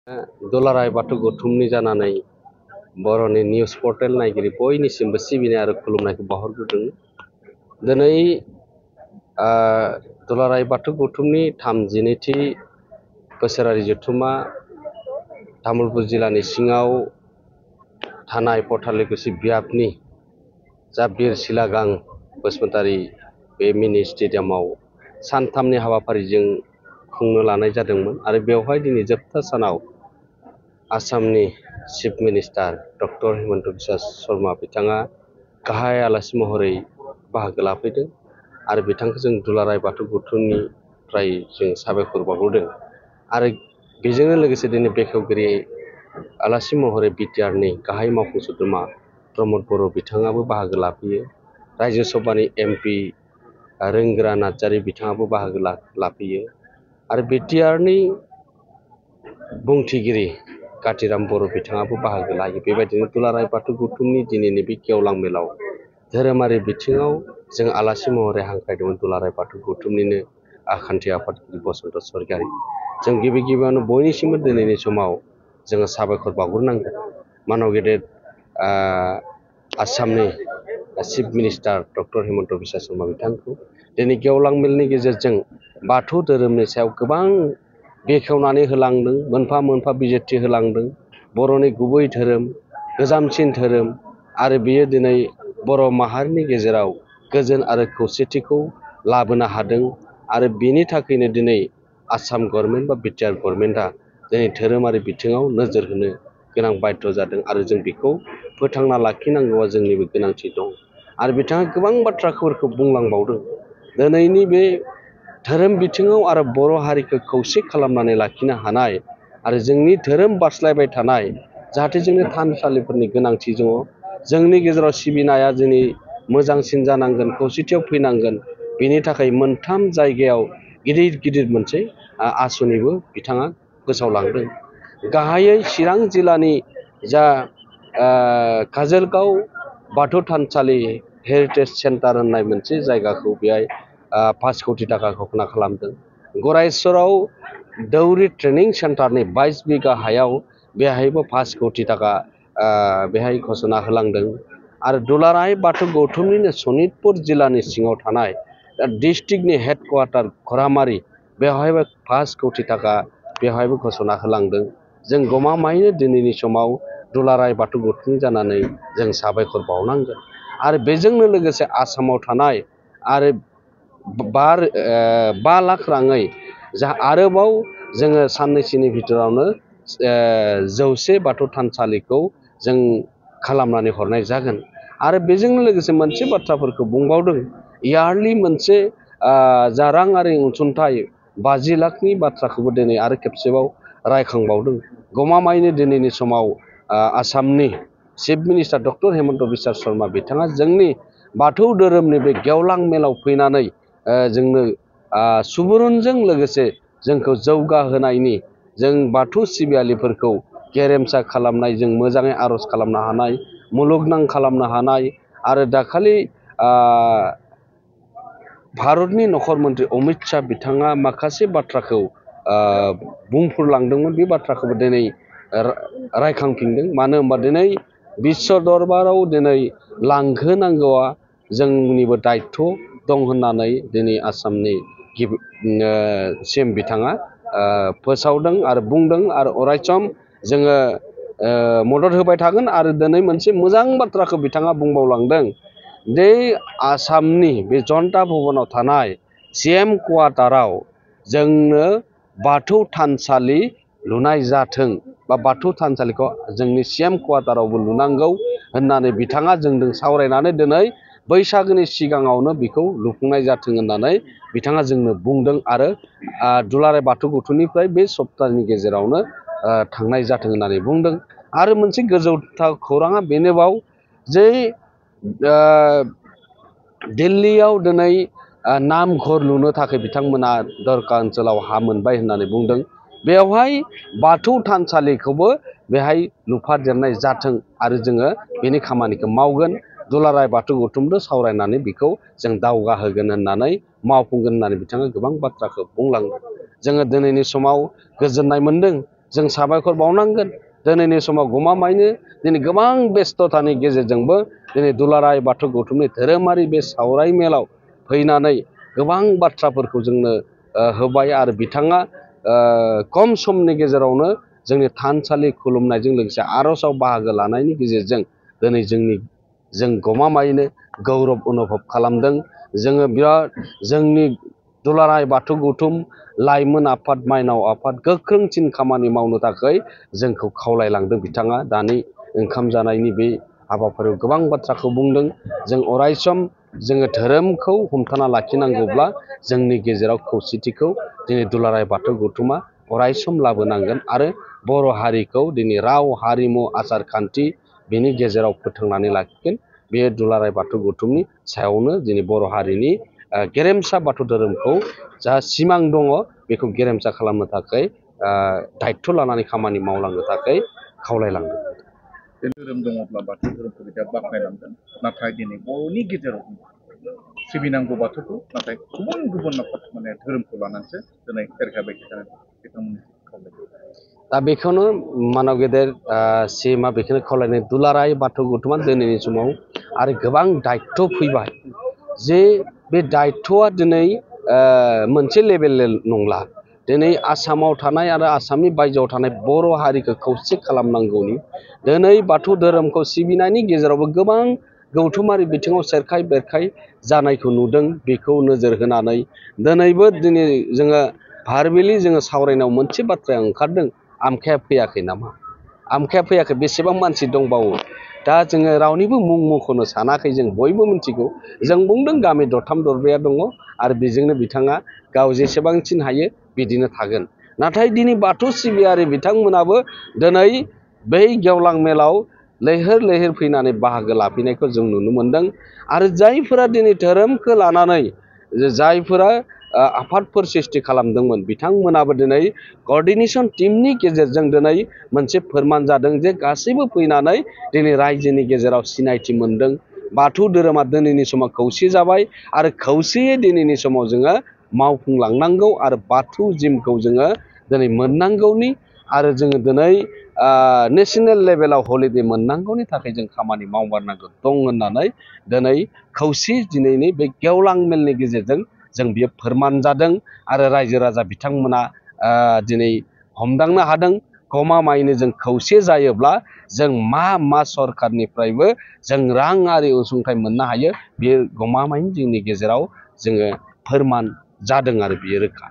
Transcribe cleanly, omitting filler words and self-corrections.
दुलाराय बाथौ गौथुमनि जानानै बर'नि निउस पर्टेल नायगिरि बयनिसिमबो सिबिनाय आरो खुलुमनायखौ बावहरग्रोदों। दिनै दुलाराय बाथौ गौथुमनि 32थि बोसोरारि जथुम्मा तामुलपुर जिल्लानि सिङाव थानाय पथालिकुसि बियाबनि जा बिर सिलागां बसुमतारी बे मिनि स्टेडियामाव सानथामनि हाबाफारिजों खुंनो लानाय जादोंमोन आरो बेवहाय दिनै जोबथा सानाव आसामनि chief minister doctor Himanta Biswa Sharma बिथाङा गाहाय आलासि महरै बाहागो लाफैदों आरो बिथांखौ जों दुलाराय बाथौ गौथुमनिफ्राय जों साबायखर बावहरदों आरो बेजोंनो लोगोसे दिनै बेखेवगिरि आलासि महरै बिटिआरनि गाहाय मावफुं सोद्रोमा प्रमद बर' बिथाङाबो बाहागो लाफैयो। रायजो सभानि एमपि रोंगोरा नार्जारी बिथाङाबो बाहागो लाफैयो आरो बिटिआरनि बुंथिगिरि कातिराम बर' बिथाङाबो बाहागो लायो। बेबायदिनो दुलाराय बाथौ गौथुमनि दिनैनि बे गेवलां मेलाव धोरोमारि बिथिङाव जों आलासि महरै हांख्रायदोंमोन दुलाराय बाथौ गौथुमनिनो आखान्थि आफादगिरि बसन्त स्वरगियारि। जों गिबि गिबियावनो बयनिसिमबो दिनैनि समाव जोङो साबायखर बावग्रोनांगोन मानव गेदेर आसामनि chief minister doctor Himanta Biswa Sharma बिथांखौ दिनै गेवलां मेलनि गेजेरजों बाथौ धोरोमनि सायाव गोबां बेखेवनानै होलांदों, मोनफा मोनफा बिजिरथि होलांदों। बर'नि गुबै धोरोम, गोजामसिन धोरोम आरो बियो दिनै बर' माहारिनि गेजेराव गोजोन आरो खौसेथिखौ लाबोनो हादों आरो बेनि थाखायनो दिनै आसाम गभर्नमेन्ट बा बिटिआर गभर्नमेन्टआ दिनै धोरोमारि बिथिङाव नोजोर होनो गोनां बाध्य जादों आरो जों बेखौ फोथांना लाखिनांगौआ जोंनिबो गोनांथि दं। आरो बिथाङा गोबां बाथ्राफोरखौ बुंलांबावदों। दिनैनि बे धोरोम बिथिङाव आरो बर' हारिखौ खौसे खालामनानै लाखिनो हानाय आरो जोंनि धोरोम बारस्लायबाय थानाय जाहाथे जोंनि थानसालिफोरनि गोनांथि दङ। जोंनि गेजेराव सिबिनाया दिनै मोजांसिन जानांगोन, खौसेथियाव फैनांगोन। बेनि थाखाय मोनथाम जायगायाव गिदिर गिदिर मोनसे आसनिबो बिथाङा फोसावलांदों। गाहायै चिरां जिल्लानि जा काजलगाव बाथौ थानसालि हेरिटेज सेन्टार होननाय मोनसे जायगाखौ बेहाय 5 कोटि थाखा घोषणा खालामदों। गरायस्वराव दौरि ट्रेनिं सेन्टारनि 22 बिघा हायाव बेहायबो 5 कोटि थाखा बेहाय घोषणा होलांदों आरो दुलाराय बाथौ गौथुमनिनो सनितपुर जिल्लानि सिङाव थानाय डिस्ट्रिक्टनि हेडक्वार्टार घरामारि बेवहायबो 5 कोटि थाखा बेवहायबो घोषणा होलांदों। जों गमामायैनो दिनैनि समाव दुलाराय बाथौ गौथुमनि जानानै जों साबायखर बावनांगोन आरो बेजोंनो लोगोसे आसामाव थानाय आरो 5 लाख राङै जा आरोबाव जोङो साननैसोनि भितरावनो 100 बाथौ थानसालिखौ जों खालामनानै हरनाय जागोन आरो बेजोंनो लोगोसे मोनसे बाथ्राफोरखौ बुंबावदों। इयारलि मोनसे जा राङारि अनसुंथाइ 50 लाखनि बाथ्राखौबो दिनै आरो खेबसेबाव रायखांबावदों। गमामायैनो दिनैनि समाव आसामनि chief minister doctor Himanta Biswa Sharma बिथाङा जोंनि बाथौ धोरोमनि बे गेवलां मेलाव फैनानै जोंनो सुबुरुनजों लोगोसे जोंखौ जौगाहोनायनि, जों बाथौ सिबियारिफोरखौ गेरेमसा खालामनाय, जों मोजाङै आर'ज खालामनो हानाय, मुलुगनां खालामनो हानाय आरो दाखालि भारतनि नखर मन्त्रि अमित शाह बिथाङा माखासे बाथ्राखौ बुंफोरलांदोंमोन। बे बाथ्राखौबो दिनै रायखांफिनदों। मानो होनबा दिनै बिश्व दरबाराव दिनै लांहोनांगौआ जोंनिबो दायित्व दं होननानै दिनै आसामनि सिएम बिथाङा फोसावदों आरो बुंदों आरो अरायसम जोङो मदद होबाय थागोन। आरो दिनै मोनसे मोजां बाथ्राखौ बिथाङा बुंबावलांदों दि आसामनि बे जनता भबनाव थानाय सिएम क्वार्टाराव जोंनो बाथौ थानसालि लुनाय जाथों बा बाथौ थानसालिखौ जोंनि सिएम क्वार्टारावबो लुनांगौ होननानै बिथाङा जोंजों सावरायनानै दिनै बैसागोनि सिगाङावनो बेखौ लुफुंनाय जाथों होननानै बिथाङा जोंनो बुंदों आरो दुलाराय बाथौ गौथुमनिफ्राय बे सप्ताहनि गेजेरावनो थांनाय जाथों होननानै बुंदों। आरो मोनसे गोजौथार खौराङा बेनोबाव जे दिल्लीयाव दिनै नामघर लुनो थाखाय बिथांमोना दरका ओनसोलाव हा मोनबाय होननानै बुंदों। बेवहाय बाथौ थानसालिखौबो बेहाय लुफादेरनाय जाथों आरो जोङो बेनि खामानिखौ मावगोन। दुलाराय बाथौ गौथुमजों सावरायनानै बेखौ जों दावगाहोगोन होननानै मावफुंगोन होननानै बिथाङा गोबां बाथ्राखौ बुंलांदों। जोङो दिनैनि समाव गोजोननाय मोन्दों जों साबायखर बावनांगोन। दिनैनि समाव गमामायैनो दिनै गोबां बेस्थ'तानि गेजेरजोंबो दिनै दुलाराय बाथौ गौथुमनि धोरोमारि बे सावराय मेलाव फैनानै गोबां बाथ्राफोरखौ जोंनो होबाय आरो बिथाङा खम समनि गेजेरावनो जोंनि थानसालि खुलुमनायजों लोगोसे आर'जआव बाहागो लानायनि गेजेरजों दिनै जों गमामायैनो गौरब अनुभब खालामदों। जोङो बिराद जोंनि दुलाराय बाथौ गौथुम लाइमोन आफाद माइनाव आफाद गोख्रोंसिन खामानि मावनो थाखाय जोंखौ खावलायलांदों बिथाङा दानि ओंखाम जानायनि बे हाबाफारियाव गोबां बाथ्राखौ बुंदों। जों अरायसम जोङो धोरोमखौ हमथाना लाखिनांगौब्ला जोंनि गेजेराव खौसेथिखौ दिनै दुलाराय बाथौ गौथुमा अरायसम लाबोनांगोन आरो बर' हारिखौ दिनै राव हारिमु आसार खान्थि बेनि गेजेराव फोथांनानै लाखिगोन। बे दुलाराय बाथौ गौथुमनि सायावनो दिनै बर' हारिनि गेरेमसा बाथौ धोरोमखौ जा सिमां दङ बेखौ गेरेमसा खालामनो थाखाय दायित्व लानानै खामानि मावलांनो थाखाय खावलायलांदों। बे धोरोम दङब्ला बाथौ धोरोमखौ बिदा बाख्नायनांगोन। नाथाय दिनै बर'नि गेजेराव सिबिनांगौ बाथौखौ नाथाय गुबुन गुबुन धोरोमखौ लानानैसो दिनै एरगाबाय थादों बिथांमोननि खावलायनाय। दा बेखौनो मानव गेदेर सिएमआ बेखौनो खावलायनाय दुलाराय बाथौ गौथुमा दिनैनि समाव आरो गोबां दायित्व फैबाय जे बे दायित्वआ दिनै मोनसे लेभेल नंला। दिनै आसामाव थानाय आरो आसामनि बायजोआव थानाय बर' हारिखौ खौसे खालामनांगौनि दिनै बाथौ धोरोमखौ सिबिनायनि गेजेरावबो गोबां गौथुमारि बिथिङाव सेरखाय बेरखाय जानायखौ नुदों। बेखौ नोजोर होनानै दिनैबो जोङो भारबेलि जोङो सावरायनायाव मोनसे बाथ्राया ओंखारदों, आमखाया फैयाखै नामा? आमखाया फैयाखै, बेसेबां मानसि दंबावो? दा जोङो रावनिबो मुं मख'नो सानाखै, जों बयबो मिथिगौ। जों बुंदों गामि दरथाम दरब्रैया दङ आरो बेजोंनो बिथाङा गाव जेसेबांसिन हायो बिदिनो थागोन। नाथाय दिनै बाथौ सिबियारि बिथांमोनाबो दिनै बै गेवलां मेलाव लैहोर लैहोर फैनानै बाहागो लाफैनायखौ जों नुनो मोन्दों। आरो जायफोरा दिनै धोरोमखौ लानानै जायफोरा आफादफोर सृष्टि खालामदोंमोन बिथांमोनाबो दिनै क'र्डिनेशन टीमनि गेजेरजों दिनै मोनसे फोरमान जादों जे गासैबो फैनानै दिनै रायजोनि गेजेराव सिनायथि मोन्दों। बाथौ धोरोमा दिनैनि समाव खौसे जाबाय आरो खौसेयै दिनैनि समाव जोङो मावफुंलांनांगौ आरो बाथौ जिमखौ जोङो दिनै मोननांगौनि आरो जोङो दिनै नेसनेल लेभेलाव हलिडे मोननांगौनि थाखाय जों खामानि मावमारनांगौ दं होननानै दिनै खौसे दिनैनि बे गेवलां मेलनि गेजेरजों जों बियो फोरमान जादों आरो रायजो राजा बिथांमोना दिनै हमदांनो हादों गमामायैनो जों खौसे जायोब्ला जों मा सरखारनिफ्रायबो जों राङारि अनसुंथाइ मोननो हायो। बे गमामायैनो जोंनि गेजेराव जोङो फोरमान जादों आरो बियो रोखा।